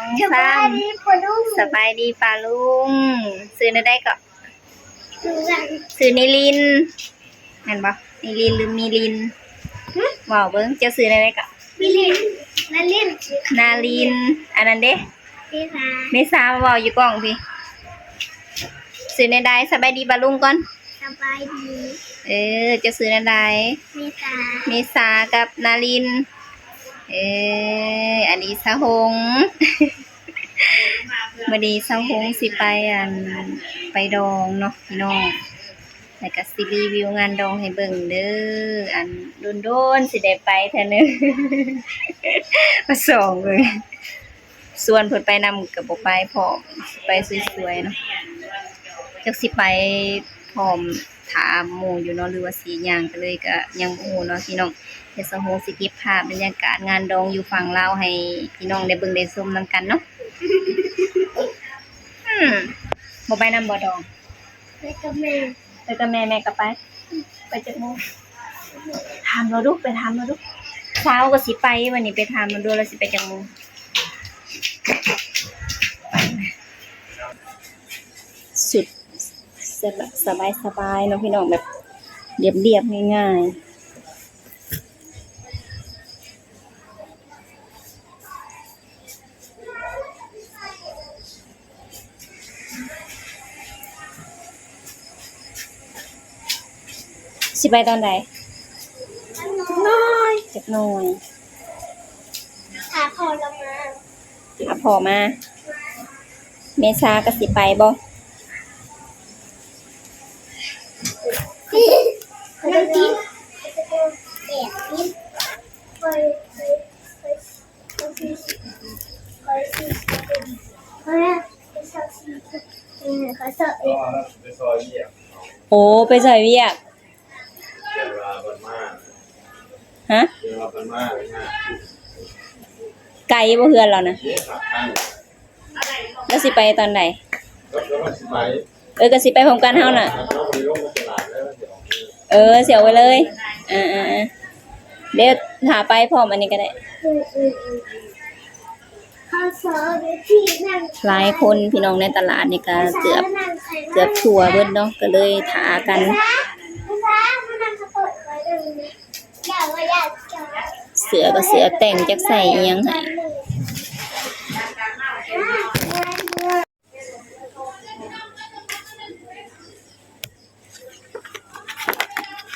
ສອງ ສາມ ສະບາຍດີປ້າລຸງ ສະບາຍດີປ້າລຸງ. ຊື່ແນວໃດເກາະ? ຊື່ນິລິນ ແມ່ນບໍ່? ນິລິນ ຫຼື ມີລິນ? ຫຶ? ເວົ້າເບິ່ງ ເຈົ້າຊື່ແນວໃດເກາະ? ມີລິນ ນາລິນ ນາລິນ. ອັນນັ້ນເດ? ເມສາ ເມສາ ເວົ້າຢູ່ກ້ອງພີ້. ຊື່ແນວໃດ? ສະບາຍດີປ້າລຸງກ່ອນ. ສະບາຍດີ. ເອີ ເຈົ້າຊື່ແນວໃດ? ເມສາ ເມສາກັບນາລິນ. ເອີ ອັນນີ້ສາວຫົງ. ມື້ນີ້ສາວຫົງຊິໄປ ອັນ ໄປດອງເນາະພີ່ນ້ອງ ແລ້ວກະຊິຣີວິວງານດອງໃຫ້ເບິ່ງເດີ. ອັນ ດົນໆ ຊິໄດ້ໄປເທື່ອໜຶ່ງ ມາສ່ອງເບິ່ງ. ຊວນເພິ່ນໄປນຳກໍບໍ່ໄປພ້ອມ ໄປສວຍໆເນາະ. ຈັກຊິໄປພ້ອມຖ້າໝູ່ຢູ່ເນາະ ຫຼືວ່າຊິຍ່າງໄປເລີຍ ກໍຍັງບໍ່ຮູ້ເນາະພີ່ນ້ອງ. ດຽວສາວຫົງຊິເກັບພາບບັນຍາກາດງານດອງຢູ່ຝັ່ງລາວໃຫ້ພີ່ນ້ອງໄດ້ເບິ່ງໄດ້ຊົມນຳກັນເນາະ. ອືມ ບໍ່ໄປນຳບໍ່ດອງ? ໄປກັບແມ່ ໄປກັບແມ່ ແມ່ກໍໄປ. ໄປຈັກໂມງ? ຖາມລາວດູ ໄປຖາມລາວດູ. ສາວກໍຊິໄປ ວັນນີ້ໄປຖາມລາວດູ ລາວຊິໄປຈັກໂມງ? ຊຸດສະບາຍໆເນາະພີ່ນ້ອງ ແບບລຽບໆງ່າຍໆ. ຊິໄປຕອນໃດ? ຈັກໜ້ອຍ ຈັກໜ້ອຍ ຖ້າພໍ່ລາວມາ ຖ້າພໍ່ມາ. ເມສາກໍຊິໄປບໍ່? ໂອ້ ໄປຊ່ອຍວຽກ. ຮະ? ໄກບໍ່ເຮືອນລາວນະ? ລາວຊິໄປຕອນໃດ? ເອີ ກໍຊິໄປພ້ອມກັນເຮົານະ. ເອີ ຊິອອກໄປເລີຍ. ເອີໆໆ ດຽວຖ້າໄປພ້ອມອັນນີ້ກໍໄດ້. ຫຼາຍຄົນພີ່ນ້ອງໃນຕະຫຼາດນີ້ກໍເກືອບ ເກືອບທົ່ວເບິດເນາະ ກໍເລີຍຖ້າກັນ. ເສື້ອກໍເສື້ອແຕ່ງ ຈັກໃສ່ອີ່ຫຍັງໃຫ້.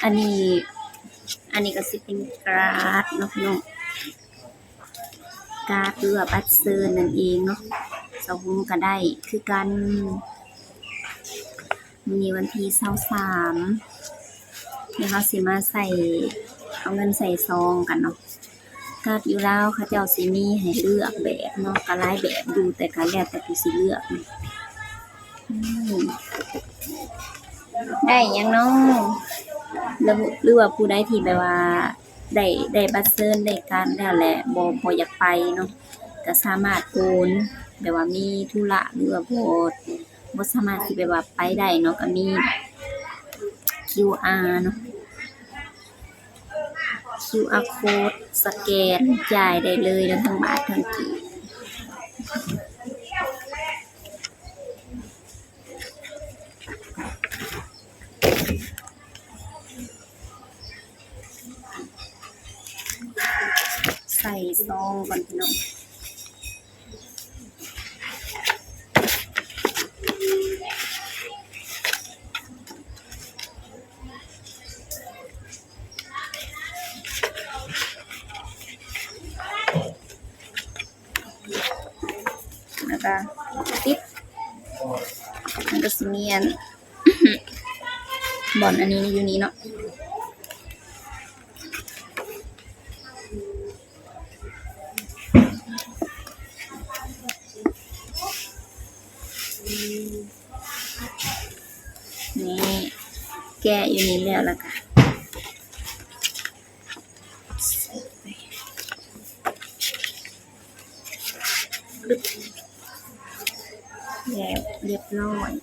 ອັນນີ້ ອັນນີ້ກໍຊິເປັນກາດເນາະພີ່ນ້ອງ ກາດ ຫຼືວ່າບັດເຊີນນັ້ນເອງເນາະ. ສາວຫົງກໍໄດ້ຄືກັນ. ມື້ນີ້ວັນທີຊາວສາມ ແລ້ວເຮົາຊິມາໃສ່ ເອົາເງິນໃສ່ຊອງກັນເນາະ. ກາດຢູ່ລາວເຂົາເຈົ້າຊິມີໃຫ້ເລືອກແບບເນາະ ກໍຫຼາຍແບບຢູ່ ແຕ່ກໍແລ້ວແຕ່ຜູ້ຊິເລືອກ. ອືມ ໄດ້ຫຍັງເນາະ ຫຼື ຫຼືວ່າຜູ້ໃດທີ່ແບບວ່າໄດ້ ໄດ້ບັດເຊີນ ໄດ້ກາດແລ້ວແຫຼະ ບໍ່ ບໍ່ຢາກໄປເນາະ ກໍສາມາດໂອນ ແບບວ່າມີທຸລະ ຫຼືວ່າບໍ່ ບໍ່ສາມາດຊິແບບວ່າໄປໄດ້ເນາະ ກໍມີຄິວອາເນາະ ຄິວອາໂຄດ ສະແກນຈ່າຍໄດ້ເລີຍເນາະ ທັງບາດທັງກີບ. ໃສ່ຊອງກ່ອນພີ່ນ້ອງ. ແລ້ວກະປິດ ມັນກະຊິມີອັນ ບ່ອນອັນນີ້ຢູ່ນີ້ເນາະ. ນີ້ ແກະຢູ່ນີ້ແລ້ວ ແລ້ວກະ ແລ້ວ ລຽບລ້ອຍ. ນີ້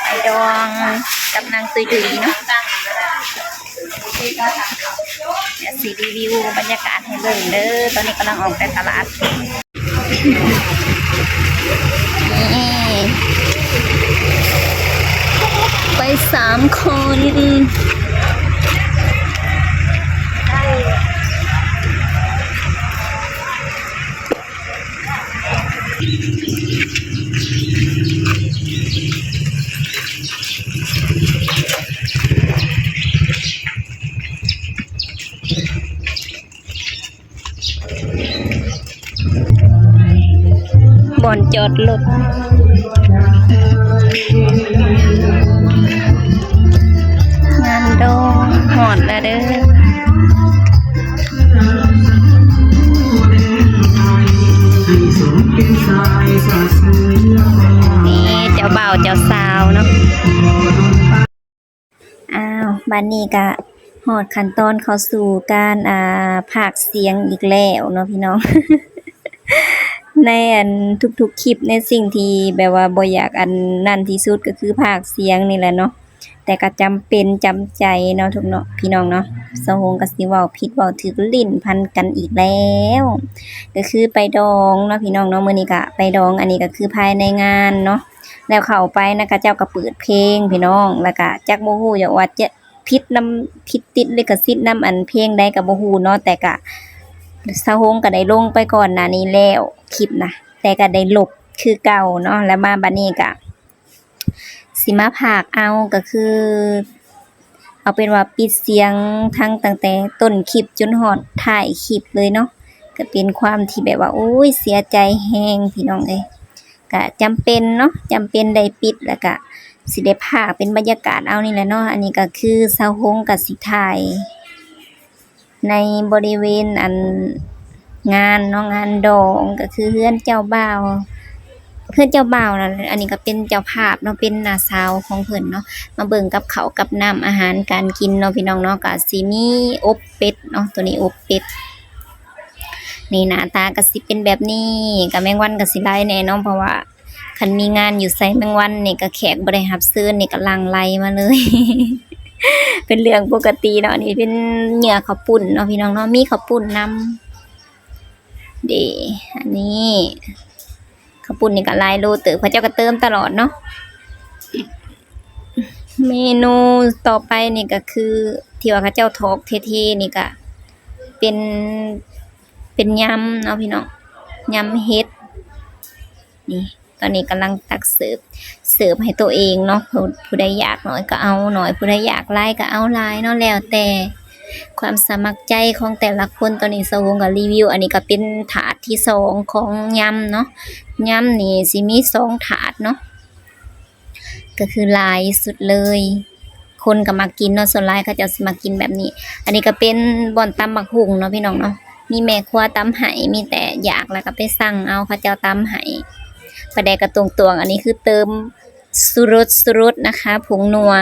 ໄປດອງກັບນາງຕຸ້ຍໆເນາະ. ດຽວຊິຣີວິວບັນຍາກາດໃຫ້ເບິ່ງເດີ. ຕອນນີ້ກຳລັງອອກແຕ່ຕະຫຼາດ. ນີ້ ໄປສາມຄົນ. ບ່ອນຈອດລົດ ງານດອງຮອດແລ້ວເດີ. ນີ້ເຈົ້າບ່າວເຈົ້າສາວເນາະ. ອ້າວ ບາດນີ້ກະຮອດຂັ້ນຕອນເຂົ້າສູ່ການ ອ່າ ພາກສຽງອີກແລ້ວເນາະພີ່ນ້ອງ. ໃນອັນທຸກໆຄລິບ ໃນສິ່ງທີ່ແບບວ່າບໍ່ຢາກອັນນັ້ນທີ່ສຸດກໍຄືພາກສຽງນີ້ແຫຼະເນາະ, ແຕ່ກໍຈຳເປັນຈຳໃຈເນາະທຸກເນາະ ພີ່ນ້ອງເນາະ. ສາວຫົງກໍຊິເວົ້າຜິດເວົ້າຖືກ ຫຼິ້ນພັນກັນອີກແລ້ວ. ກໍຄືໄປດອງເນາະພີ່ນ້ອງເນາະ, ມື້ນີ້ກໍໄປດອງ, ອັນນີ້ກໍຄືພາຍໃນງານເນາະ. ແລ້ວເຂົ້າໄປນະ ເຂົາເຈົ້າກໍເປີດເພງພີ່ນ້ອງ, ແລ້ວກໍຈັກບໍ່ຮູ້ຢູ່ວ່າຈະຜິດນຳ ຜິດຕິດລິຂະສິດນຳອັນເພງໃດກໍບໍ່ຮູ້ເນາະ, ແຕ່ກະສາວຫົງກໍໄດ້ລົງໄປກ່ອນໜ້ານີ້ແລ້ວຄລິບນະ, ແຕ່ກໍໄດ້ລົບຄືເກົ່າເນາະ. ແລ້ວມາບັດນີ້ກະຊິມາພາກເອົາ, ກໍຄື ເອົາເປັນວ່າປິດສຽງທັງຕັ້ງແຕ່ຕົ້ນຄລິບຈົນຮອດທ້າຍຄລິບເລີຍເນາະ. ກໍເປັນຄວາມທີ່ແບບວ່າ ໂອ້ຍ ເສຍໃຈແຮງພີ່ນ້ອງເອີຍ, ກະຈຳເປັນເນາະ, ຈຳເປັນໄດ້ປິດ ແລ້ວກະຊິໄດ້ພາກເປັນບັນຍາກາດເອົານີ້ແຫຼະເນາະ. ອັນນີ້ກໍຄືສາວຫົງກໍຊິຖ່າຍ ໃນບໍລິເວນອັນງານເນາະ, ງານດອງ ກໍຄືເຮືອນເຈົ້າບ່າວ ເຮືອນເຈົ້າບ່າວນັ້ນ. ອັນນີ້ກໍເປັນເຈົ້າພາບເນາະ, ເປັນນ້າສາວຂອງເພິ່ນເນາະ. ມາເບິ່ງກັບເຂົ້າກັບນ້ຳ ອາຫານການກິນເນາະ ພີ່ນ້ອງເນາະ, ກໍຊິມີອົບເປັດເນາະ, ໂຕນີ້ອົບເປັດ. ນີ້ໜ້າຕາກໍຊິເປັນແບບນີ້, ກໍແມງວັນກໍຊິຫຼາຍແດ່ເນາະ, ເພາະວ່າ ຄັນມີງານຢູ່ໃສແມງວັນນີ້ກໍແຂກບໍ່ໄດ້ຮັບເຊີນນີ້ກໍຫຼັ່ງໄຫຼມາເລີຍ ເປັນເລື່ອງປົກກະຕິເນາະ. ນີ້ເປັນເຫຍື່ອເຂົ້າປຸ້ນເນາະ ພີ່ນ້ອງເນາະ, ມີເຂົ້າປຸ້ນນຳເດ້. ອັນນີ້ເຂົ້າປຸ້ນນີ້ກໍຫຼາຍໂລເຕີບ, ເຂົາເຈົ້າກໍເຕີມຕະຫຼອດເນາະ. ເມນູຕໍ່ໄປນີ້ກໍຄືທີ່ວ່າເຂົາເຈົ້າຖອກເທ່ໆນີ້ກໍເປັນ ເປັນຍຳເນາະ ພີ່ນ້ອງ, ຍຳເຫັດ. ນີ້ ຕອນນີ້ກຳລັງຕັກເສີບ ເສີບໃຫ້ໂຕເອງເນາະ. ຜູ້ ຜູ້ໃດຢາກໜ້ອຍກໍເອົາໜ້ອຍ, ຜູ້ໃດຢາກຫຼາຍກໍເອົາຫຼາຍເນາະ, ແລ້ວແຕ່ຄວາມສະໝັກໃຈຂອງແຕ່ລະຄົນ. ຕອນນີ້ສາວຫົງກໍຣີວິວ, ອັນນີ້ກໍເປັນຖາດທີສອງຂອງຍຳເນາະ. ຍຳນີ້ຊິມີສອງຖາດເນາະ, ກໍຄືຫຼາຍສຸດເລີຍ. ຄົນກໍມັກກິນເນາະ, ສ່ວນຫຼາຍເຂົາເຈົ້າຊິມັກກິນແບບນີ້. ອັນນີ້ກໍເປັນບ່ອນຕຳໝາກຫຸ່ງເນາະ ພີ່ນ້ອງເນາະ, ມີແມ່ຄົວຕຳໃຫ້, ມີແຕ່ຢາກແລ້ວກໍໄປສັ່ງເອົາ ເຂົາເຈົ້າຕຳໃຫ້. ປາແດກກໍຕົງໆ, ອັນນີ້ຄືເຕີມຊູລົດ ຊູລົດນະຄະ, ຜົງນົວ.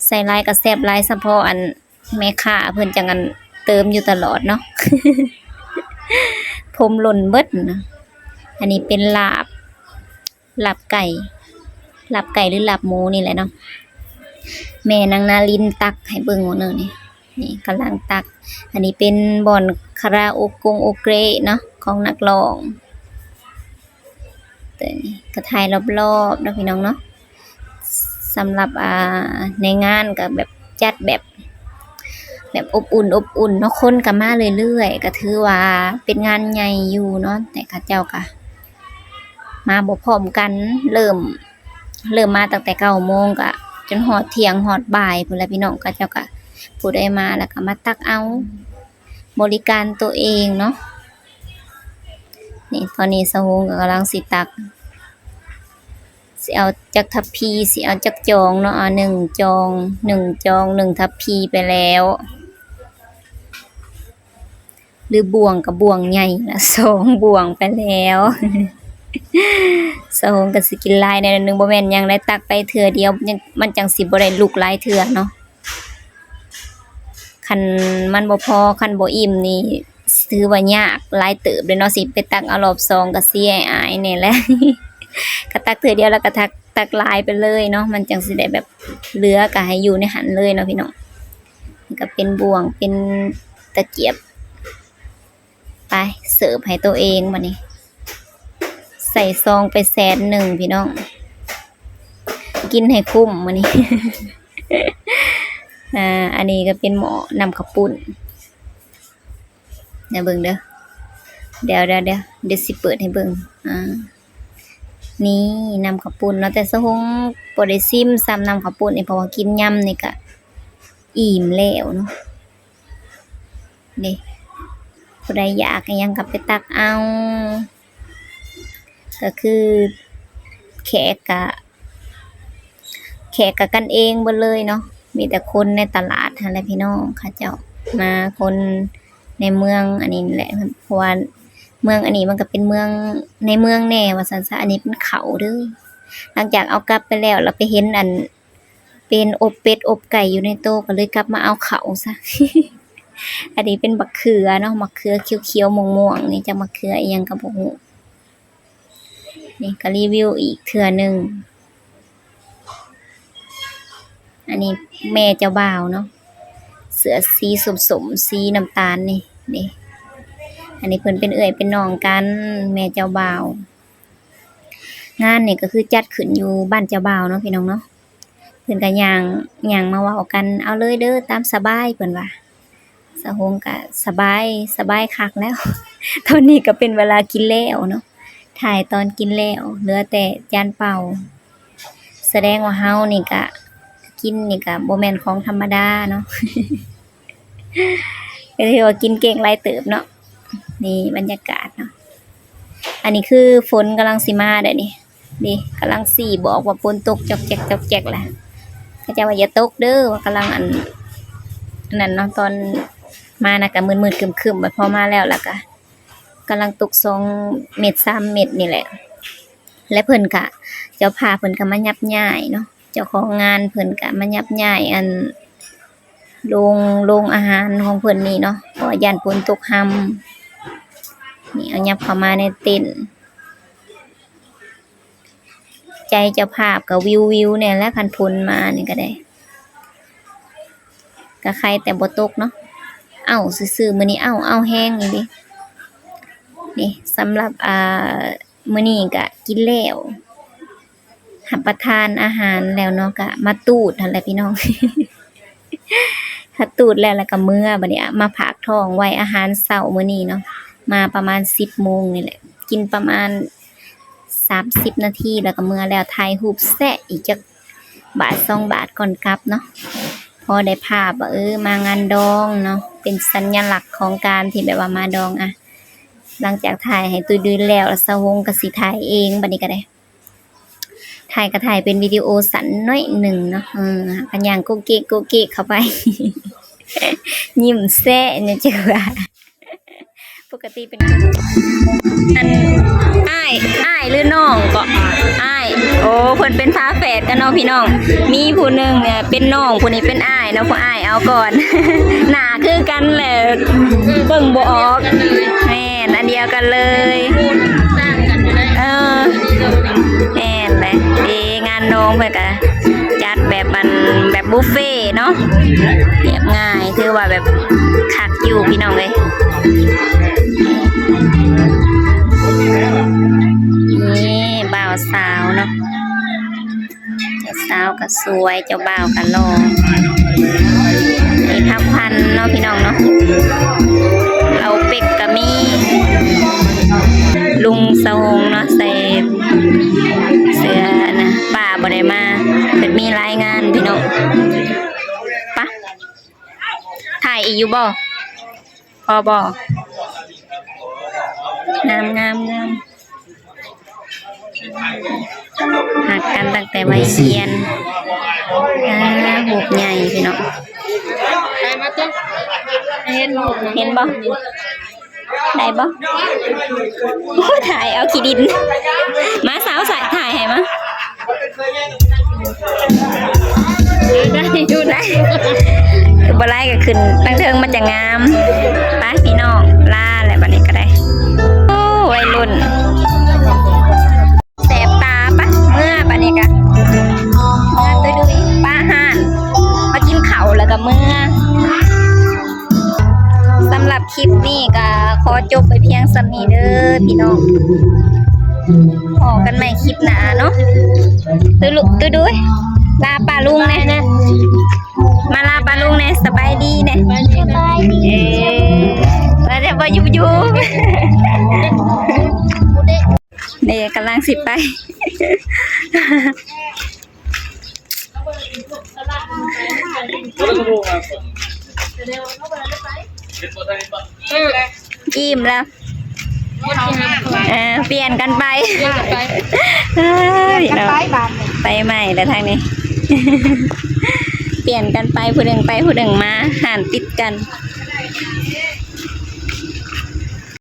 ໃສ່ຫຼາຍກໍແຊບຫຼາຍ, ສະເພາະອັນແມ່ຄ້າເພິ່ນຈັ່ງອັນເຕີມຢູ່ຕະຫຼອດເນາະ, ຜົມຫຼົ່ນເບິດນະ. ອັນນີ້ເປັນລາບ ລາບໄກ່ ລາບໄກ່ ຫຼື ລາບໝູນີ້ແຫຼະເນາະ. ແມ່ນາງນາລິນຕັກໃຫ້ເບິ່ງມື້ໜຶ່ງນີ້ ນີ້ກຳລັງຕັກ. ອັນນີ້ເປັນບ່ອນຄາຣາໂອກົງໂອເກຣະເນາະ ຂອງນັກຮ້ອງ. ໂຕນີ້ກໍຖ່າຍລອບໆເນາະ ພີ່ນ້ອງເນາະ. ສຳລັບ ອ່າ ໃນງານກໍແບບ ຈັດແບບ ແບບອົບອຸ່ນ ອົບອຸ່ນເນາະ, ຄົນກໍມາເລື້ອຍໆ, ກໍຖືວ່າເປັນງານໃຫຍ່ຢູ່ເນາະ, ແຕ່ເຂົາເຈົ້າກໍມາບໍ່ພ້ອມກັນ, ເລີ່ມ ເລີ່ມມາຕັ້ງແຕ່ເກົ້າໂມງ ກໍຈົນຮອດທ່ຽງຮອດບ່າຍພຸ້ນແຫຼະ ພີ່ນ້ອງ. ເຂົາເຈົ້າກໍ ຜູ້ໃດມາແລ້ວກໍມາຕັກເອົາ ບໍລິການໂຕເອງເນາະ. ນີ້ ຕອນນີ້ສາວຫົງກໍກຳລັງຊິຕັກ ຊິເອົາຈັກທັບພີ ຊິເອົາຈັກຈອງເນາະ. ອາ ໜຶ່ງຈອງ ໜຶ່ງຈອງ ໜຶ່ງທັບພີໄປແລ້ວ ຫຼືບ່ວງ ກໍບ່ວງໃຫຍ່ລະ ສອງບ່ວງໄປແລ້ວ. ສາວຫົງກໍຊິກິນຫຼາຍແດ່ໜ້ອຍໜຶ່ງ, ບໍ່ແມ່ນຫຍັງໃດ, ຕັກໄປເທື່ອດຽວ ມັນຈັ່ງ ມັນຈັ່ງຊິບໍ່ໄດ້ລຸກຫຼາຍເທື່ອເນາະ. ຄັນມັນບໍ່ພໍ ຄັນບໍ່ອີ່ມນີ້ ຖືວ່າຍາກຫຼາຍເຕີບເດ້ເນາະ, ຊິໄປຕັກເອົາລອບສອງກໍເສຍອາຍແດ່ແຫຼະ. ກໍຕັກເທື່ອດຽວແລ້ວກໍຕັກ ຕັກຫຼາຍໄປເລີຍເນາະ ມັນຈັ່ງຊິໄດ້ແບບເຫຼືອກໍໃຫ້ຢູ່ໃນຫັ້ນເລີຍເນາະພີ່ນ້ອງ. ນີ້ກໍເປັນບ່ວງ ເປັນຕະກຽບ ໄປເສີບໃຫ້ໂຕເອງບັດນີ້ ໃສ່ຊອງໄປແສນໜຶ່ງພີ່ນ້ອງ ກິນໃຫ້ຄຸ້ມມື້ນີ້. ອ່າ ອັນນີ້ກໍເປັນໝໍ້ນ້ຳເຂົ້າປຸ້ນ ດຽວເບິ່ງເດີ ດຽວ ດຽວ ດຽວ ດຽວຊິເປີດໃຫ້ເບິ່ງ. ອ່າ ນີ້ນ້ຳເຂົ້າປຸ້ນເນາະ ແຕ່ສາວຫົງບໍ່ໄດ້ຊິມຊ້ຳນ້ຳເຂົ້າປຸ້ນນີ້ ເພາະວ່າກິນຍຳນີ້ກະອີ່ມແລ້ວເນາະ. ນີ້ ຜູ້ໃດຢາກອີ່ຫຍັງກໍໄປຕັກເອົາ ກໍຄືແຂກກະ ແຂກກະກັນເອງເບິດເລີຍເນາະ ມີແຕ່ຄົນໃນຕະຫຼາດຫັ້ນແຫຼະພີ່ນ້ອງ ເຂົາເຈົ້າມາ ຄົນໃນເມືອງອັນນີ້ແຫຼະ ເພາະວ່າເມືອງອັນນີ້ມັນກໍເປັນເມືອງໃນເມືອງແດ່ວ່າຊັ້ນຊະ. ອັນນີ້ເປັນເຂົ້າເດີ ຫຼັງຈາກເອົາກັບໄປແລ້ວ ແລ້ວໄປເຫັນອັນ ເປັນອົບເປັດອົບໄກ່ຢູ່ໃນໂຕະ ກໍເລີຍກັບມາເອົາເຂົ້າຊະ. ອັນນີ້ເປັນບັກເຂືອເນາະ ບັກເຂືອຂຽວໆ ມ່ວງໆ ນີ້ ຈັກບັກເຂືອອີ່ຫຍັງກໍບໍ່ຮູ້. ນີ້ກໍຣີວິວອີກເທື່ອໜຶ່ງ. ອັນນີ້ແມ່ເຈົ້າບ່າວເນາະ ເສື້ອສີສົ້ມໆ ສີນ້ຳຕານນີ້ ນີ້ ອັນນີ້ເພິ່ນເປັນເອື້ອຍເປັນນ້ອງກັນ ແມ່ເຈົ້າບ່າວ. ງານນີ້ກໍຄືຈັດຂຶ້ນຢູ່ບ້ານເຈົ້າບ່າວເນາະ ພີ່ນ້ອງເນາະ. ເພິ່ນກໍຍ່າງ ຍ່າງມາເວົ້າກັນ ເອົາເລີຍເດີ ຕາມສະບາຍ ເພິ່ນວ່າ. ສາວຫົງກໍສະບາຍ ສະບາຍຄັກແລ້ວ ຕອນນີ້ກໍເປັນເວລາກິນແລ້ວເນາະ ຖ່າຍຕອນກິນແລ້ວ ເຫຼືອແຕ່ຈານເປົ່າ. ສະແດງວ່າເຮົານີ້ກະ ກິນນີ້ກະບໍ່ແມ່ນຂອງທຳມະດາເນາະ ກໍຖືວ່າກິນເກັ່ງຫຼາຍເຕີບເນາະ. ນີ້ບັນຍາກາດເນາະ ອັນນີ້ຄືຝົນກຳລັງຊິມາແລ້ວນີ້ ນີ້ກຳລັງຊີ້ບອກວ່າຝົນຕົກຈອກແຈກ ຈອກແຈກແຫຼະ. ເຂົາເຈົ້າວ່າຢ່າຕົກເດີ ວ່າກຳລັງອັນ ອັນນັ້ນເນາະ ຕອນມານະກະມືດໆຄຶ້ມໆ ບັດພໍມາແລ້ວລະກະກຳລັງຕົກສອງເມັດສາມເມັດນີ້ແຫຼະ. ແລະເພິ່ນກະ ເຈົ້າພາບເພິ່ນກະມາຍັບຍ້າຍເນາະ ເຈົ້າຂອງງານເພິ່ນກະມາຍັບຍ້າຍອັນ ໂລງ ໂລງອາຫານຂອງເພິ່ນນີ້ເນາະ ເພາະວ່າຢ້ານຝົນຕົກຮຳ. ນີ້ເອົາຍັບເຂົ້າມາໃນເຕັນ ໃຈເຈົ້າພາບກໍວິວໆແດ່ແຫຼະ ຄັນຝົນມານີ້ກໍໄດ້ ກໍໄຄແຕ່ບໍ່ຕົກເນາະ. ເອົ້າຊື່ໆ ມື້ນີ້ເອົ້າ ເອົ້າແຮງອີ່ຫຼີ. ນີ້ສຳລັບ ອ່າ ມື້ນີ້ກະກິນແລ້ວ ຮັບປະທານອາຫານແລ້ວເນາະ ກະມາຕູດຫັ້ນແຫຼະພີ່ນ້ອງ. ຖ້າຕູດແລ້ວ ແລ້ວກະເມືອ ບັດນີ້ມາພາກທ້ອງໄວ້ອາຫານເຊົ້າມື້ນີ້ເນາະ ມາປະມານສິບໂມງນີ້ແຫຼະ ກິນປະມານສາມສິບນາທີ ແລ້ວກະເມືອແລ້ວ. ຖ່າຍຮູບແຊະອີກຈັກບາດສອງບາດກ່ອນກັບເນາະ ພໍໄດ້ພາບວ່າ ເອີ ມາງານດອງເນາະ ເປັນສັນຍະລັກຂອງການທີ່ແບບວ່າມາດອງ. ອະ ຫຼັງຈາກຖ່າຍໃຫ້ຕຸ້ຍດຸຍແລ້ວ ສາວຫົງກໍຊິຖ່າຍເອງ ບັດນີ້ກໍໄດ້ ຖ່າຍກໍຖ່າຍເປັນວິດີໂອສັ້ນໜ້ອຍໜຶ່ງເນາະ ເອີ ກໍຍ່າງໂກະເກະໂກະເກະເຂົ້າໄປ ຍິ້ມແຊະແດ່ ຈັ່ງວ່າ ປົກກະຕິເປັນຄົນ ອັນ ອ້າຍ ອ້າຍຫຼືນ້ອງເກາະ ອ້າຍ ໂອ້ ເພິ່ນເປັນຝາແຝດກັນເນາະພີ່ນ້ອງ ມີຜູ້ໜຶ່ງເປັນນ້ອງ ຜູ້ນີ້ເປັນອ້າຍເນາະ ຜູ້ອ້າຍເອົາກ່ອນ ໜ້າຄືກັນແຫຼະ ເບິ່ງບໍ່ອອກ ແມ່ນ ອັນດຽວກັນເລີຍ ເອີ ແມ່ນແຫຼະ ເດ ງານດອງເພິ່ນກະຈັດແບບອັນ ແບບບຸບເຟເນາະ ຮຽບງ່າຍ ຖືວ່າແບບຄັກຢູ່ພີ່ນ້ອງເອີຍ. ນີ້ບ່າວສາວເນາະ ເຈົ້າສາວກໍສວຍ ເຈົ້າບ່າວກໍຫຼໍ່ ມີພາຂວັນເນາະພີ່ນ້ອງເນາະ ເອົາເປັກກໍມີ ລຸງສະຫົງເນາະ ໃສ່ເສື້ອນະ ປ້າບໍ່ໄດ້ມາ ເພິ່ນມີລາຍງານພີ່ນ້ອງ. ປະ ຖ່າຍອີກຢູ່ບໍ່? ພໍບໍ່? ງາມ ງາມ ງາມ ຮັກກັນຕັ້ງແຕ່ໄວຮຽນ. ອ່າ ຮູບໃຫຍ່ພີ່ນ້ອງ ໄປມາຕົກ ເຫັນຮູບ ເຫັນບໍ່? ໄດ້ບໍ່? ໂອ້ ຖ່າຍເອົາຂີ້ດິນ ມາສາວ ສາຍ ຖ່າຍໃຫ້ມາ. ໄດ້ຢູ່ ໄດ້ ຄືບໍ່ໄລ່ກໍຂຶ້ນຕັ້ງເທິງມັນຈະງາມ. ໄປພີ່ນ້ອງ ລາແລ້ວບັດນີ້ກໍໄດ້. ໂອ້ ໄວລຸ້ນ ແສບຕາ. ໄປ ເມືອບັດນີ້ກະ ນີ້ເດີພີ່ນ້ອງ ພໍ້ກັນໃໝ່ຄລິບໜ້າເນາະ. ຕຸ້ຍ ຕຸ້ຍ ລາປ້າລຸງແດ່ ມາລາປ້າລຸງແດ່ ສະບາຍດີແດ່ ສະບາຍດີ ເອີ ວ່າແຕ່ບໍ່ຍຸບໆ ນີ້ກຳລັງຊິໄປ ອີ່ມແລ້ວ ເອີ ປ່ຽນກັນໄປ ເອີຍເນາະ ໄປໃໝ່ແລ້ວທາງນີ້ ປ່ຽນກັນໄປ ຜູ້ໜຶ່ງໄປຜູ້ໜຶ່ງມາ ຮ້ານຕິດກັນ.